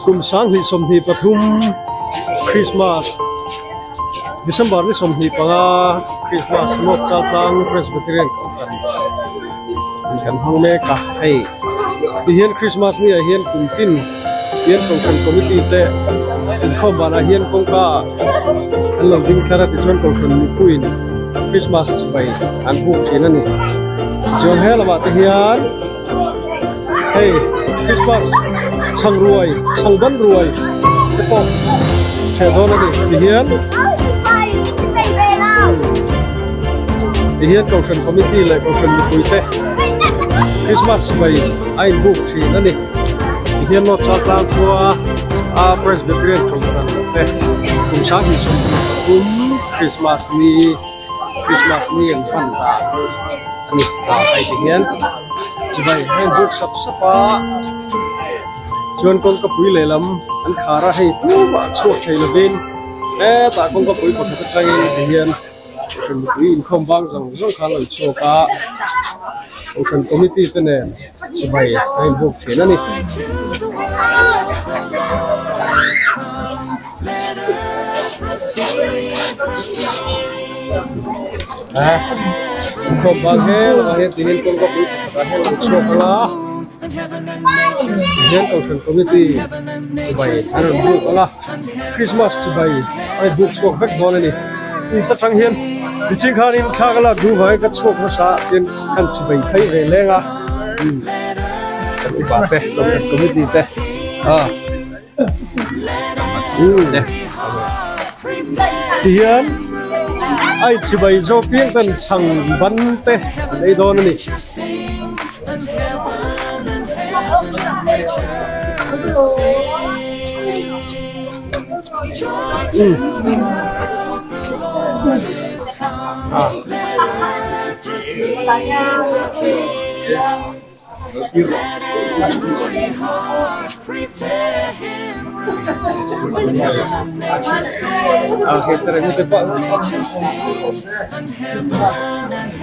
Kum 2023 Christmas December ni 25 Christmas North Chaltlang Presbyterian Kohhran kan hmang mek a hei tihian Christmas ni ah hian kum tin hian Kohhran Committee te inkhawm banah hian kawngka an lo ding thar a tichuan Kohhran mipuiin Christmas chibai an buk thin a ni tichuan he lamah te hian. Hei Christmas chhang ruai chhang ban ruai te pawh ṭheh dawn a ni tihian tihian kohhran committee leh kohhran mipui te Christmas mai a inbuk ṭhin a ni tihian North Chaltlang khua a Presbyterian kohhran te kum 2023 Christmas ni. Christmas ni an hman dah a ni ta hei ti hian chibai heng buk sap sap a chuan kawngka pui lehlam an khar a hei tumah chhuak thei lovin hetah kawngka pui pakhat atangin ti hian kohhran mipui inkhawm vang zawng zawng kha an lo chhuak a kohhran committee te nen chibai a inbuk thin a ni. Inkhawm bang he lamah hian tihian kawngka pui pakhatah hian an chhuak ang a tihian kohhran committee chibai an rawn buk ang a Christmas chibai a rawn buk chhuak vek dawn a ni in ta tang hian tichhing khanin thla ka lak duh vangin ka chhuak hmasa ah hian kan chibai phei ve leng a kan upa te kohhran committee te ah. Tihian a inchhibai zawk piang ten chhang ban te an ei dawn a ni.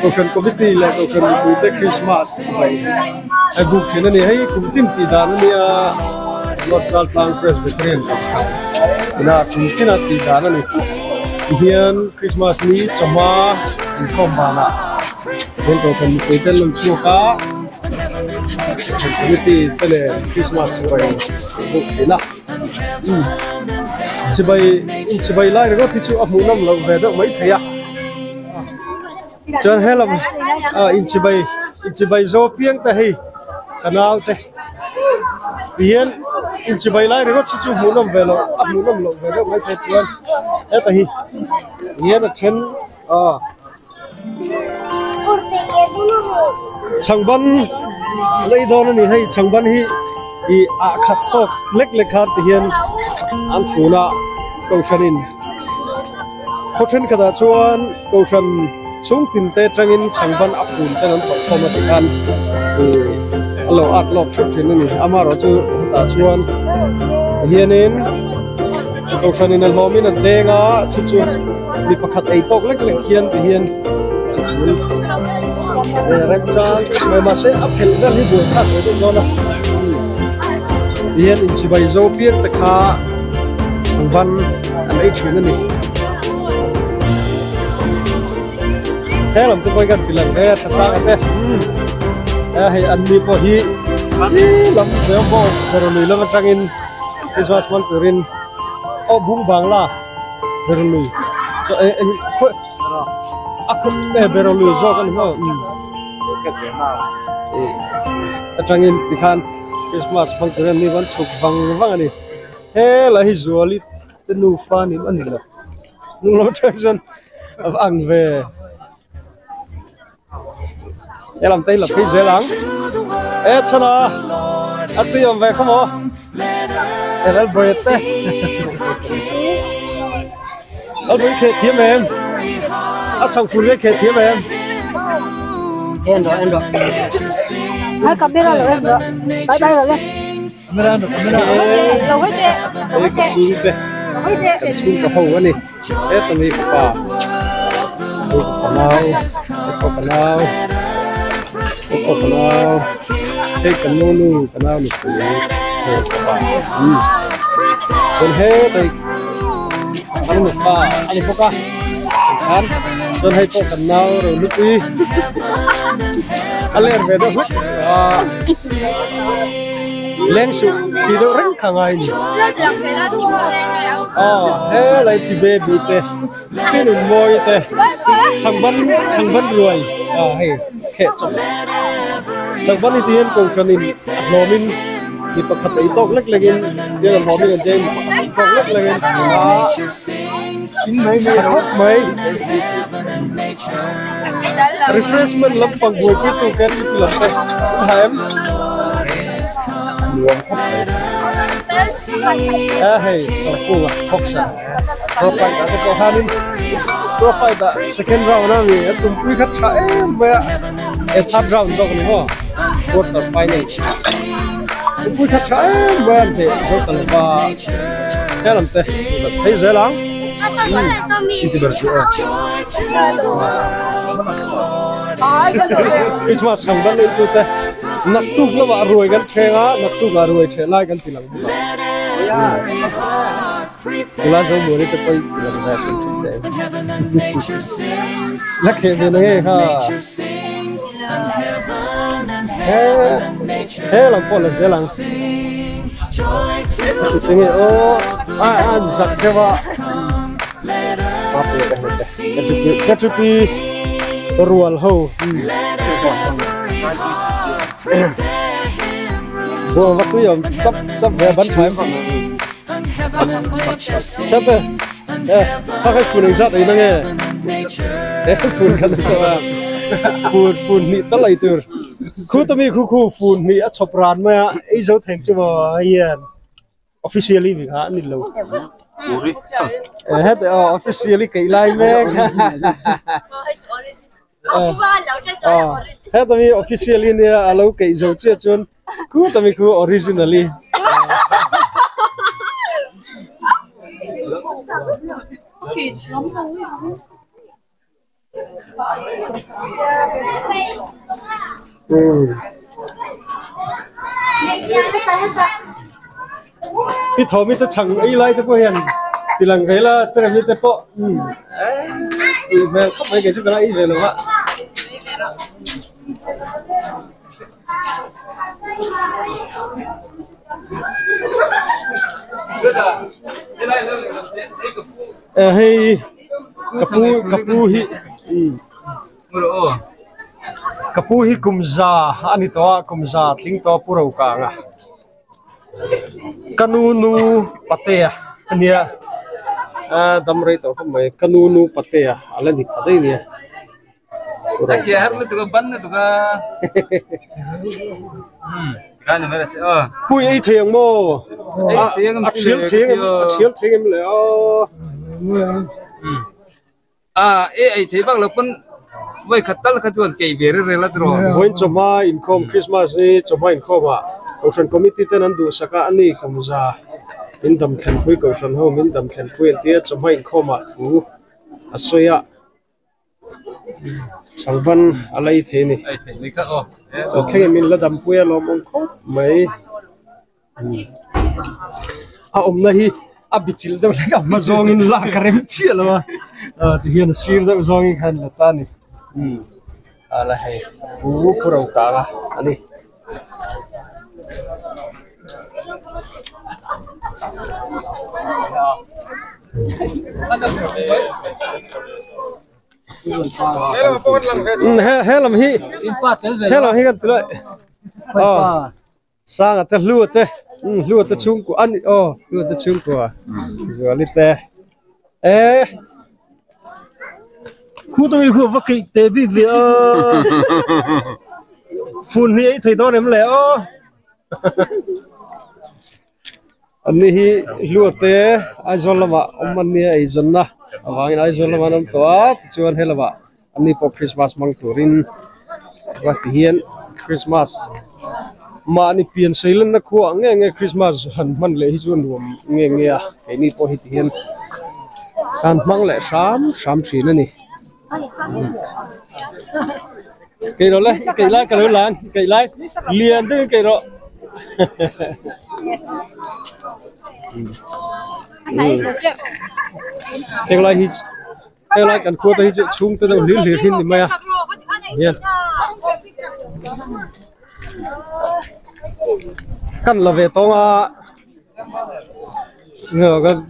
Kohhran committee leh kohhran mipui te Christmas chibai a buk thin a ni. Hei kum tin tih dan a nia North Chaltlang Presbyterian kohhran ina kum tina tih dan a ni. Tihian Christmas ni chawhma inkhawm banah. Heng kohhran mipui te an rawn chhuak a kohhran committee te leh Christmas chibai an buk thin a umm chibai inchibai lai ringawt hi chu a hmuhnawm loh ve deuh mai thei a chuan helam ah inchibai inchibai zawh piang te hei ka nau te tihian inchibai lai ringawt hi chu hmuhnawm ve loh a hmuhnawm loh ve deuh mai thei chuan heta hi tihian a then ah. Chhangban lei dawn a ni hei chhangban hi ih ah khat tawk lek lek khan ti hian an fun a kohhranin khaw thenkhatah chuan kohhran chhung tin te atangin chhangban a fun ten an thawh khawm a ti khan ih a lo at lawk theuh thin a ni amaherawhchu hetah chuan hianin kohhranin a hlawmin an deng a chu chu. Mi pakhat ei tawk lek lek hian ti hian remchang mai mahse a phelh vel hi buai thlak ve deuh dawn a ti hian inchibai zo piang te kha an ban an ei thin a ni he lam te pawh hi kan ti lang ve a tha sang a te hei an ni pawh hi lam zel pawh berlui lam atangin Christmas hman turin aw bung bangla. Berlui chu eng eng khawi a khaw e Berlui zawk a ni maw umm ih atangin tikhan Christmas hmang tur hian mi an chhuk vang vang a ni helai hi Zuali te nufa ni a ni lo hnung lam atang chuan a va ang ve. Helam te hi la phei zel ang e chhana a tui awm ve kha maw e Lalbawia te Lalbawia kheh thiam em a chhang fur nge kheh thiam em en rawh en rawh hai camera lo en rawh bye bye rawh le camera en rawh camera lo hawi teh lo hawi teh lo hawi teh kan chhung ka ho a ni. Heta mi fapa hei ka nau hei pawh ka nau hei pawh ka nau hei ka nu nu ka nau nupui. Chuan hetlai an nufa a ni bawk a tikhan chuan hei pawh kan nau ro nupui a ler ve deuh hlek a leng suh tih deuh reng kha ngai a ni aw helai ti baby te pi nun mawi te chhangban chhangban ruai a hei kheh chawp chhangban hi tihian kohhran in a hlawm in mi pakhat ei tawk lek lek in tiang a hlawm in an chei mi pakhat ei tawk lek lek in a in mai mai khawp mai refreshment lampang buaipui tu te an ni lam te an ha em nuam khawp mai a hei sawmkunga boxer profile ah te pawh khanin profile ah second round a mi a tumpui kha tha em mai a he third round zawk a ni maw quarter final tumpui kha tha em mai a an heh zo ta lo va he lam te phei zel ang Christmas chhang dan entu te naktuk lamah ruai kan thleng a naktuk ah ruai ṭheh lai kan ti lang bawk a tuna Zomuani te pawh i ti lang ve hrim hrim teh la kheh ve na nge kha he he lam pawh la zel ang enge aw a a zak deuh a KTP rual ho buang va tui awm chap chap ve ban thaim chap e eh kha kha phun engzat ei na nge eh phun khan a chaw a phun phun hnih tal ei tur khu ta mi khu khu phun hnih a chhawp ran mai a ei zo theng chu maw hian officially mi kha an ni lo eh heti aw officially keih lai mek heta mi officially nia a lo keih zo chiah chuan khuta mi khu originally Pi Thawmi te chhang ei lai te pawh hian ti lang ve la Teremi te pawh ui hmel khawp mai kei chu ka la ei ve lo va. Hei ka pu ka pu hi ka pu hi kum za a ni tawh a kum za tling tawh a pu ro kang a ka nu nu patea a nia a dam rei tawh khawp mai ka nu nu patea a la ni pha daih a nia. Pui ei thei ang maw? A thial thei em a thial thei em le aw. Vawiin chawhma inkhawm Christmas hi chawhma inkhawm ah Kohhran Committee ten an duhsak a a ni Kumza min dam thlenpui Kohhran ho min dam thlenpui an tia chawhma inkhawm ah thu a sawi a. Changban a la ei thei a ni. Tun thlengin min la dampui a lawmawm khawp mai. A awmna hi a bichilh deuh hlek a hma zawngin lak a rem chiah lo a tihian a sir deuh zawngin khan la ta a ni. A la hei pu pu ro kang a a ni. He lam hi he lam hi kan ti lai aw sanga te hlua te hlua te chhungkua a ni aw hlua te chhungkua zuali te eh khu tawng hi khu va keih teh bik ve a phun hi ei thei dawn em le aw. An ni hi Hluate Aizawl lamah awm an nia eizawnna avangin Aizawl lamah an awm tawh a tichuan he lamah an ni pawh Christmas hmang turin va ti hian Christmas mahni pian sei lanna khuaah nge nge Christmas han hman leh hi chu a nuam nge nge a keini pawh hi ti hian han hmang leh hram hram thin a ni. Keih rawh le keih lai ka lo lang keih lai lian deuhin keih rawh. Heng lai hi heng lai kan khua te hi chu chhung te deuh hlir hlir hi ni mai a hian kan la ve tawng a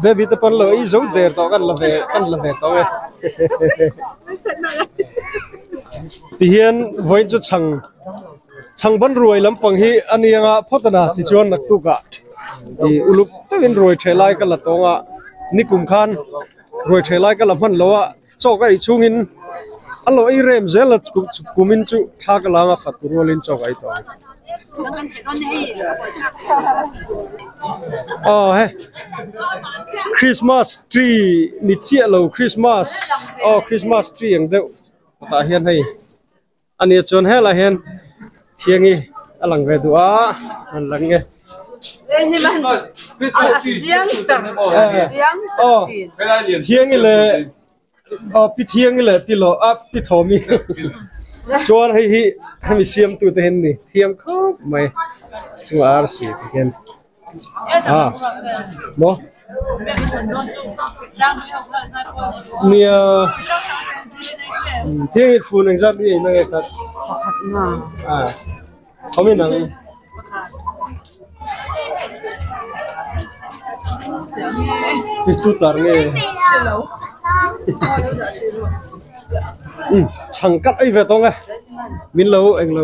baby te pawn lo ei zo der tawh kan la ve kan la ve tawng e tihian vawiin chu chhang chhang ban ruai lampang hi a ni anga phawt a na tichuan naktuk ah ih uluk deuhin ruai ṭheh lai ka la tawng a nikum khan ruai ṭheh lai ka la hman lo a chaw ka ei chhungin a lo ei rem zel a kumin chu thla ka lang a fat rualin chaw ka ei tawh ang aw he Christmas tree ni chiah lo Christmas aw Christmas tree ang deuh tah hian hei a nia chuan helaiah hian thiangi a lang ve duh a an lang e. Aw thiangi leh aw pi thiangi leh pi lawh a pi thawmi chuan hei hi hemi siamtu te hian ni thiam khawp mai chungah arsi te hian a maw nia thiangi fun engzat nge in a nge khat a awm in ang. Tu tar nge chhang kat ei ve tawng e min lo englo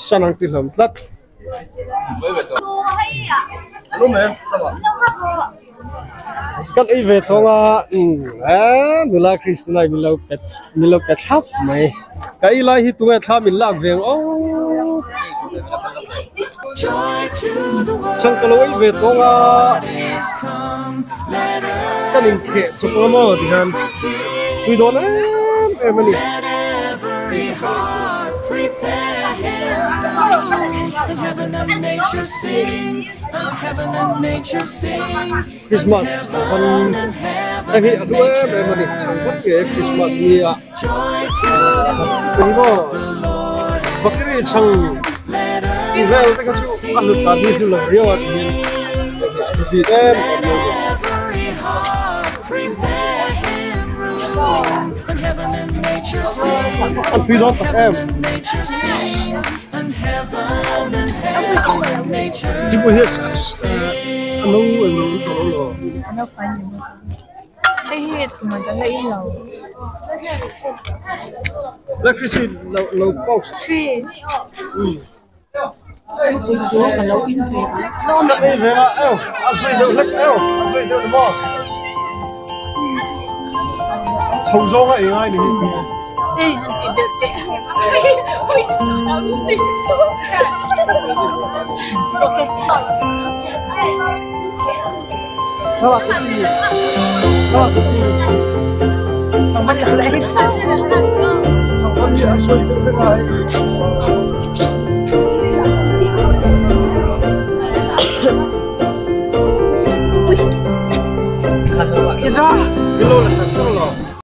san ang ti hlawm tlat. Kan ei ve thawng a eee nula Christina in lo pe min lo pe thlap mai ka ei lai hi tunge thla min lak ve ang aw chhang ka lo ei ve thawng a kan inkheh chawp ang maw tikhan tui dawn em em a ni. Christmas chhang hei hi a hlu em em a ni chhang vak nge Christmas ni a engmaw bakery chhang tih vel te kha chu a hlut dan hi hlu lo riau a tiin hei hi a hlu bik em em mai a ni an tui dawn tak em. Thingpui hi a no eng lo tawh lo la Chrissy lo lo post a zui deuh hlek eu a zui deuh ni maw chho zawng a ei ngai ni hi